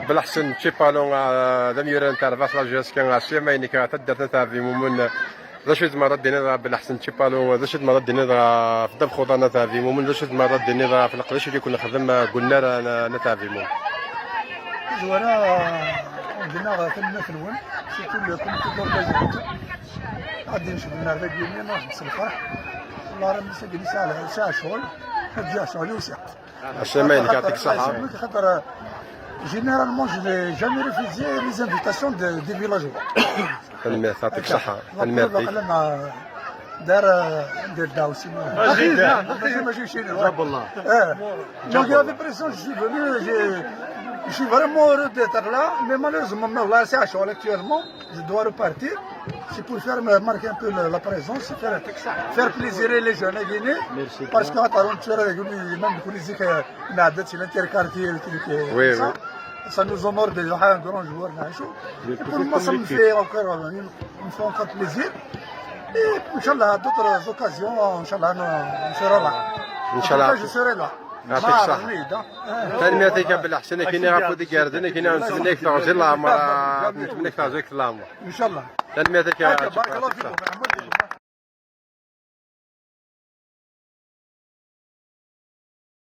بالحسن تشيبالون ذا نتاع رباح la JSK سي ما تدرت نتاع في مومن ذا شو مرة دينا بالحسن تشيبالو ذا شو مرة دينا في دب خوضا نتاع في مومن ذا شو مرة دينا في القداش اللي كنا خدم قلنا نتاع في مومن. زوانا عندنا ثمانية الون surtout le comité d'organisation غادي نشوف النهار ذاك اليومين نروح الفرح والله راه مساكن ساعة ساعة شغل تجي شغل وسع. السلام يعطيك الصحة. خاطر généralement je n'ai jamais refusé les invitations des villageois. تنمية يعطيك الصحة تنمية. يعطيك دار ندير داوسي ماشي ماشي شي جاب الله. Donc il y avait pression, je suis venu, je suis vraiment heureux d'être là, mais malheureusement, là, c'est à chaud actuellement, je dois repartir. C'est pour faire marquer un peu la présence, faire plaisir les jeunes Guinée. Merci. Parce que même c'est l'interquartier, ça, ça nous honore déjà un grand joueur. Et pour moi, ça me fait encore plaisir. Et إن شاء الله, d'autres occasions, إن شاء الله, on sera là. إن شاء الله. Je serai là. يعطيك الصحة. تنمية بالحسن كاين غا فودي كاردن كاين نتمنى تعزي العمر نتمنى تعزيك العمر. ان شاء الله. تنمية. بارك الله فيكم.